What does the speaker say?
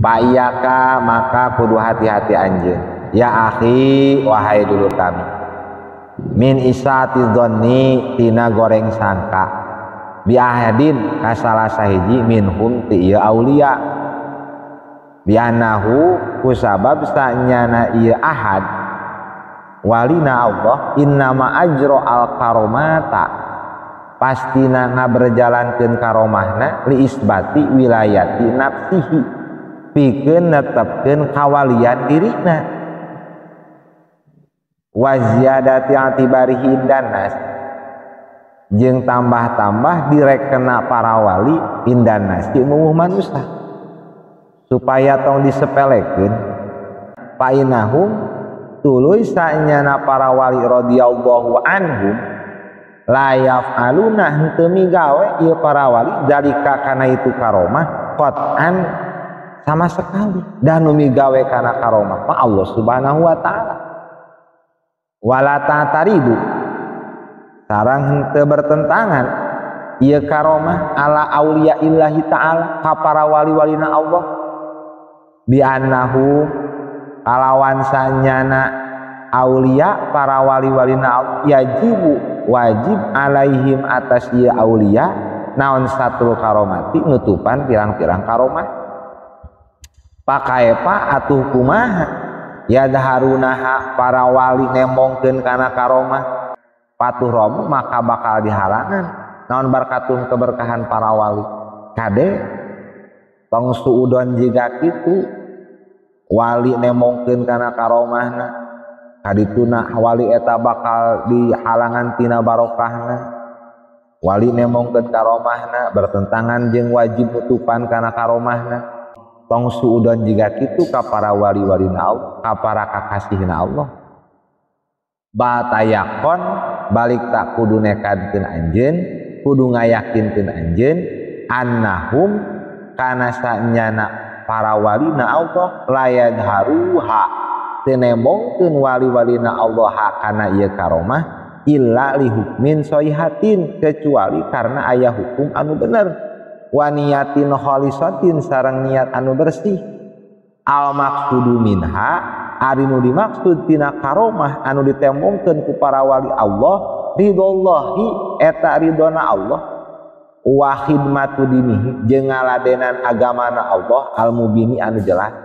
Pa'iyaka maka kudu hati-hati anjeun ya akhi wahai dulur kami min isaati dzanni tina goreng sangka bi ahadin ka salah sahiji minhum ti ieu aulia bi annahu kusabab sanyana ieu ahad walina Allah innama ajra al karomata pastina ngaberjalankeun karomahna li isbati wilayati nafsihi pikeun netepkeun kawalian dirina wa ziyadati i'tibarihi indan nas jeung tambah-tambah direkena para wali indan nas di umuh manusia supaya tong disepelekeun painahum tuluy sanyana para wali radhiyallahu anhum la yaf'aluna henteu migawe ieu para wali dalika kana itu karomah qat'an sama sekali dan nu migawe kana karomah mah Allah Subhanahu wa taala wala ta'taridu sareng henteu bertentangan ieu karomah ala auliya illahi ta'ala ka para wali-walina Allah bi annahu kalawan sanyana aulia para wali-walina Allah yajibu wajib alaihim atas ieu aulia naon satul karomati nutupan pirang-pirang karomah pakaepa atuh kumaha yadharunaha para wali nembongkeun kana karomah patuh romo maka bakal dihalangan naon barkatun keberkahan para wali kade tong suudon jiga kitu wali nembongkeun kana karomahna kadituna wali eta bakal dihalangan tina barokahna wali nembongkeun karomahna bertentangan jeung wajib nutupan kana karomahna tong suudon jiga kitu ka para wali-walina Allah ka para kakasihna Allah batayakon balik tak kudu nekadkeun anjeun kudu ngayakinkeun anjeun annahum kana sanyana para walina Allah layadharuha teu nembongkeun wali-walina Allah kana ieu karomah illa li hukmin soihatin kecuali karena aya hukum anu bener wa niyatin khalisatin sareng niat anu bersih al maqsudu minha ari nu dimaksud tina karomah anu ditembongkeun ku para wali Allah ridhollahi eta ridhona Allah wa khidmatu dinihi jeung ngaladenan agamana Allah al mubini anu jelas.